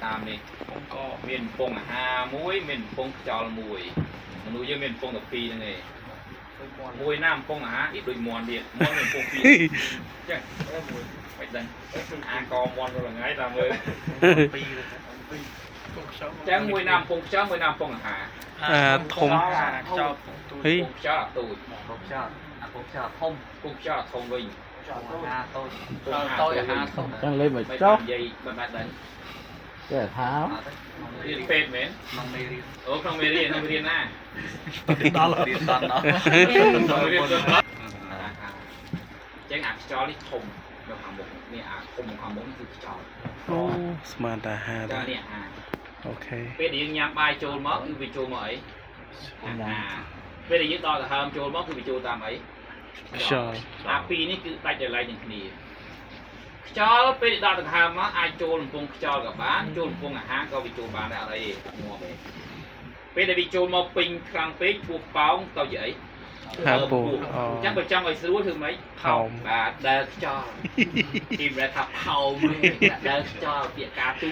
តាមនេះ ពងក មានកំពង់អាហារមួយមានកំពង់ខ្យល់មួយមនុស្សយើងមានកំពង់តែពីរហ្នឹងឯងមួយណាកំពង់អាហារអ៊ីដូចមន់ទៀតមន់មានកំពង់ពីរចឹងមិនដឹងអាកមន់រាល់ថ្ងៃតាមមើល ពីរពងខ្យល់ ចឹងមួយណាកំពង់ខ្យល់មួយណាកំពង់អាហារ អាធំ ខ្យល់ពងទូច ហី កំពង់ខ្យល់អាទូច ពងខ្យល់អាពងខ្យល់ធំ កំពង់ខ្យល់អាធំវិញ អាតូច កំពង់អា តូចអាហារធំ ចឹងលេមក មិន ចុះ និយាយមិនបានដឹង ចេះថា រៀនពេទ្យមែន ក្នុងមេរៀន អូក្នុងមេរៀនក្នុងមេរៀនណា ដល់ រៀនតន់ដល់ ក្នុងមេរៀនទៅចឹងអាខ្យល់នេះធំនៅខាងមុខនេះអាធំខាងមុខនេះគឺខ្យល់ អូស្មានតែហា ចា តា នេះអាហារ okay ពេលដែលយើងញ៉ាំបាយចូលមកគឺវាចូលមកអីអាហារពេលដែលយើងដកដង្ហើមចូលមកគឺវាចូលតាមអី ខ្យល់ អាពីរនេះគឺដាច់ដោយឡែកនឹងគ្នាខ្យល់ពេលដែលដកដង្ហើមមកអាចចូលលំពងខ្យល់ក៏បានចូលលំពងអាហារក៏វាចូលបានដែរអត់អីទេអត់ងាប់ទេពេលដែលវាចូលមកពេញខ្លាំងពេកពោះប៉ោងទៅជាអី ហាពូអូ អញ្ចឹងបើចង់ឲ្យស្រួលធ្វើម៉េច ផោម បាទដើរខ្យល់ទីម្ល៉េះថាផោមទេដើរខ្យល់ពាក្យការទូ